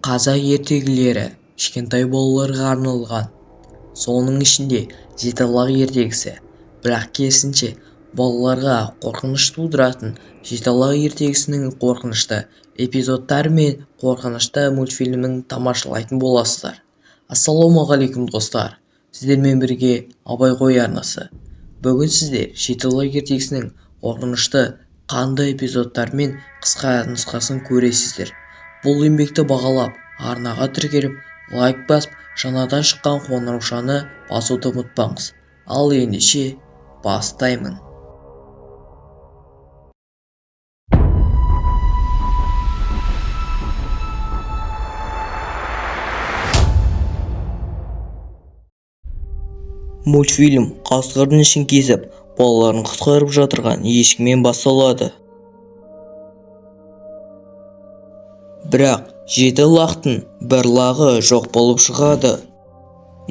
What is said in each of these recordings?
Қазақ ертегілері кішкентай балаларға арналған. Соның ішінде Жеті лақ ертегісі. Бірақ керісінше, балаларға қорқыныш тудыратын Жеті лақ ертегісінің қорқынышты эпизодтары мен қорқынышты мультфильмін тамашалайтын боласыздар. Ассалаумағалейкум, достар! Сіздермен бірге Абай ғой арнасы. Бүгін сіздер Жеті лақ ертегісінің қорқынышты қандай эпизодтары мен қысқа нұсқасын көресіздер. Бұл еңбекті бағалап, арнаға тіркеліп, лайк басып, жаңадан шыққан қоңыраушаны басуды ұмытпаңыз. Ал ендеше бастаймын. Мультфильм қасқырдың ішін кесіп, балаларын құтқарып жатырған ешкімен басталады. Бірақ жеті лақтың бір лағы жоқ болып шығады.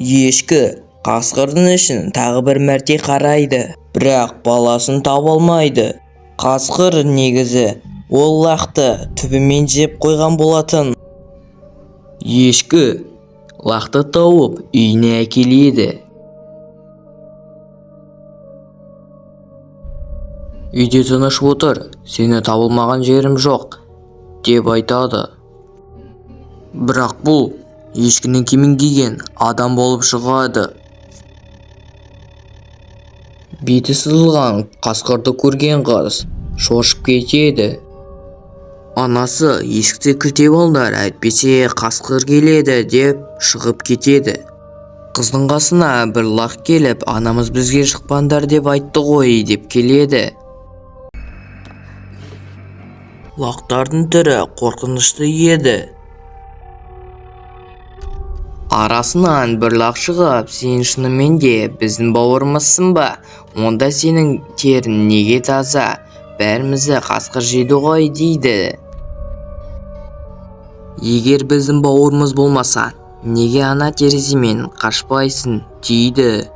Ешкі қасқырдың ішін тағы бір мәрте қарайды, бірақ баласын таба алмайды. Қасқыр негізі ол лақты түбімен жеп қойған болатын. Ешкі лақты тауып үйіне әкеледі. Үйде тыныш отыр, сені табылмаған жерім жоқ, деп айтады. Бірақ бұл ешкінің киімін киген адам болып шығады. Беті сызылған қасқырды көрген қыз шошып кетеді. Анасы есікті кілттеп алыңдар, әйтпесе қасқыр келеді деп шығып кетеді. Қыздың қасына бір лақ келіп, анамыз бізге шықпаңдар деп айтты ғой деп келеді. Лақтардың түрі қорқынышты еді. Арасынан бір лақ шығып, сен шынымен де біздің бауырымызсың ба? Онда сенің терің неге таза? Бәрімізді қасқыр жейді ғой дейді. Егер біздің бауырымыз болмаса, неге ана тереземен қашпайсың дейді.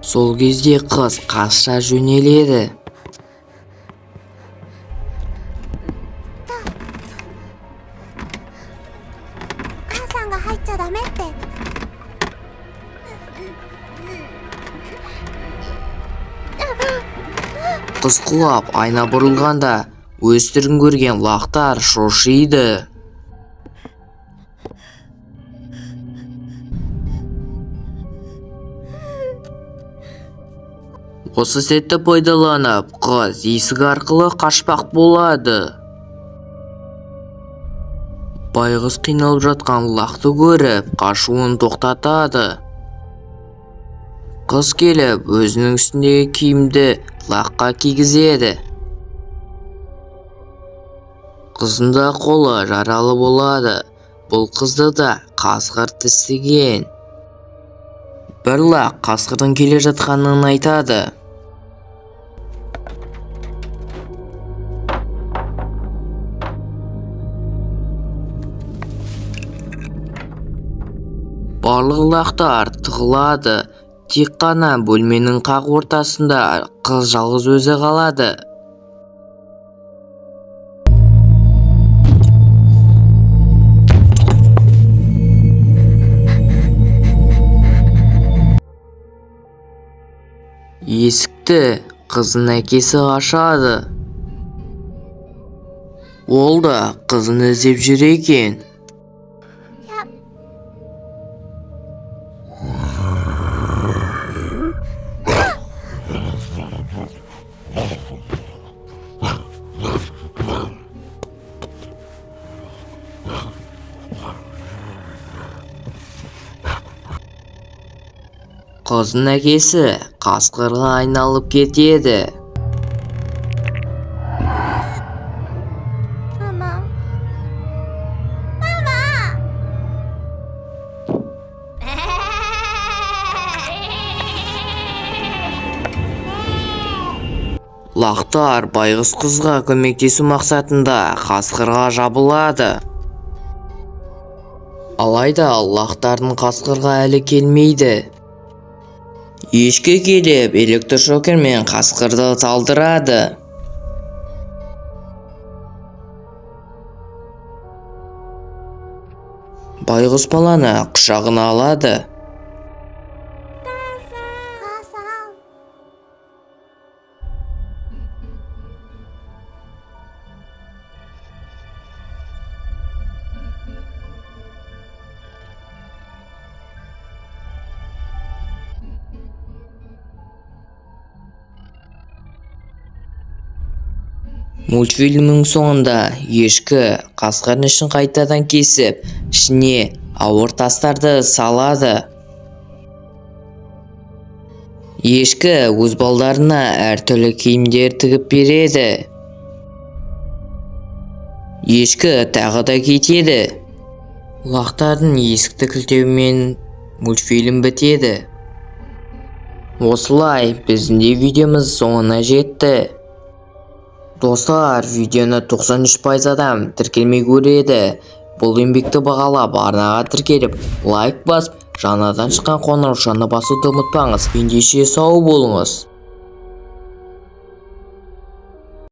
Сол кезде қыз қаша жөнеледі. Қыз құлап, айна бұрылғанда өз түрін көрген лақтар шошиды. Осы сәтті пайдаланып, қыз есік арқылы қашпақ болады. Байғұс қиналып жатқан лақты көріп, қашуын тоқтатады. Қыз келіп, өзінің үстіндегі киімді лаққа кигізеді. Қыздың да қолы жаралы болады. Бұл қызды да қасқыр тістеген. Бір лақ қасқырдың келе жатқанын айтады. Барлық лақтар тығылады. Тек қана бөлменің қақ ортасында қыз жалғыз өзі қалады. Есікті қыздың әкесі ашады. Ол да қызын іздеп жүр екен. Қыздың әкесі қасқырға айналып кетеді. Мама. Мама! Лақтар байғұс қызға көмектесу мақсатында қасқырға жабылады. Алайда лақтардың қасқырға әлі келмейді. Ешкі келіп электрошокермен қасқырды талдырады. Байғұс баланы құшағына алады. Асал. Мультфильмнің соңында ешкі қасқырдың ішін қайтадан кесіп, ішіне ауыр тастарды салады. Ешкі өз балдарына әртүрлі киімдер тігіп береді. Ешкі тағы да кетеді. Лақтардың есікті кілттеуімен мультфильм бітеді. Осылай біздің де видеомыз соңына жетті. Достар, видеоны 93% адам тіркелмей көреді. Бұл еңбекті бағалап, арнаға тіркеліп, лайк басып, жаңадан шыққан қоңыраушаны басуды ұмытпаңыз. Ендеше сау болыңыз.